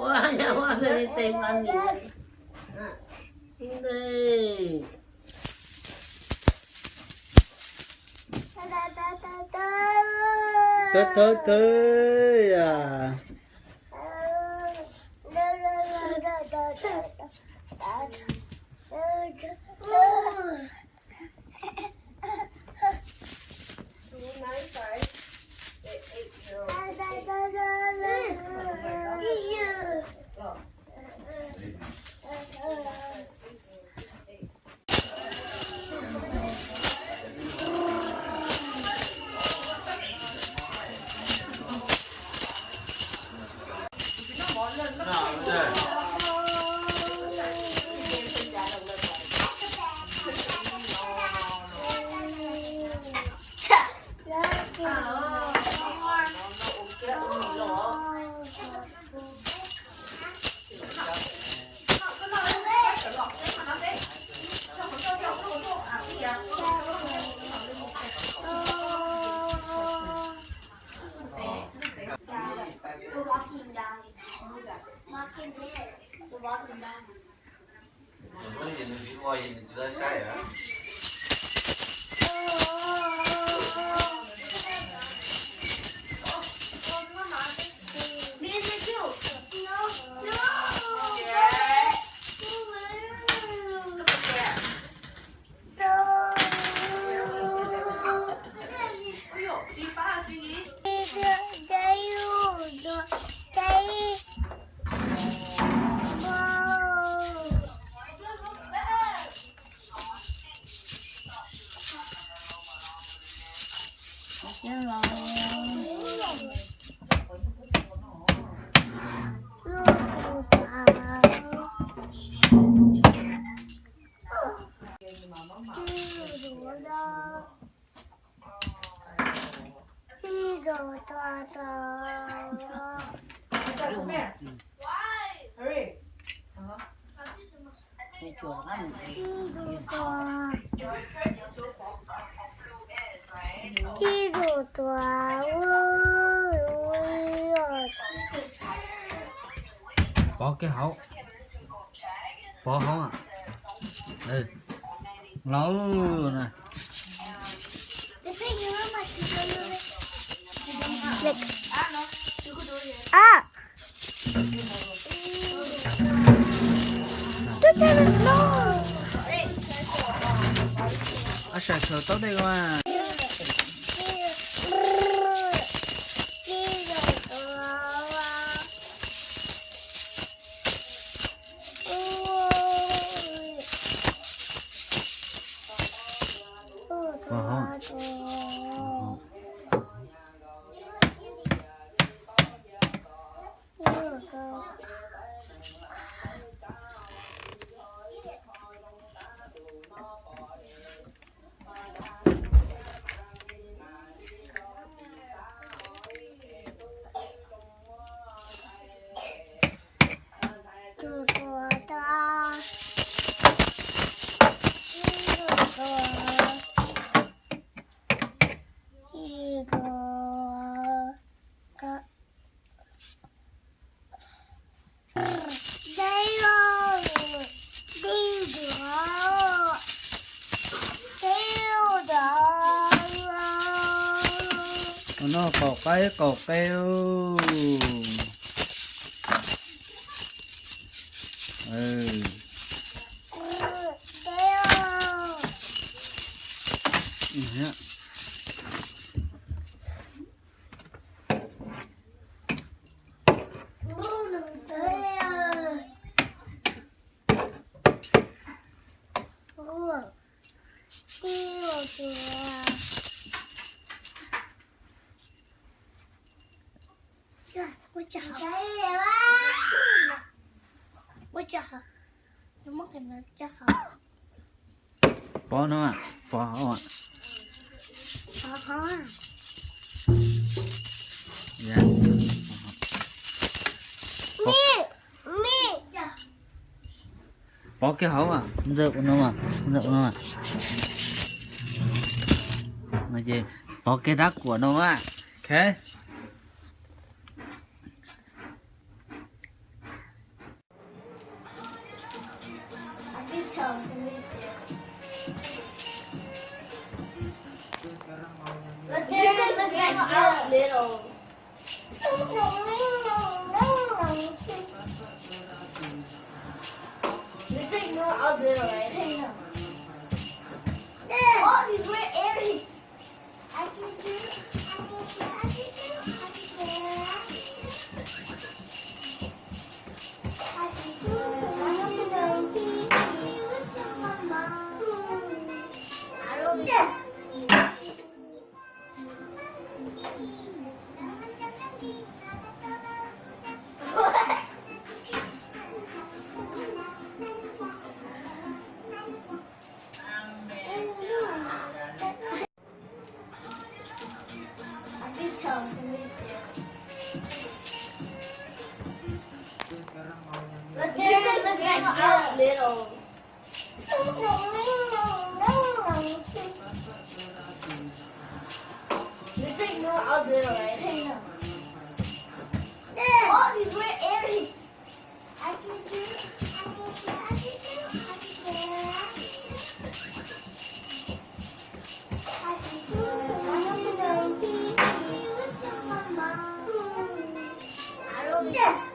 Ua, ua, ua, ua, ua, ua, Thawj thawj thawj yam. Pov kiag hauv. Pov hauv. Los na. Ab, sawv tau dej ko mas. Ua no qaum qaib qaum qe. Pov no, pov hauv. Pov kiag hauv mas, ntxawm ua no mas, ntxawm ua no mas. Ces pov kiag rab kuam no mas. Ok. Little. They take no other way. All these weird areas. I can do, I can do, I can do, I can do. I can do, I can do, I can do. I don't know. Let's take no other way. All these weird areas. I can do, I can do, I can do, I can do. I can do, I can do, I can do. I don't know.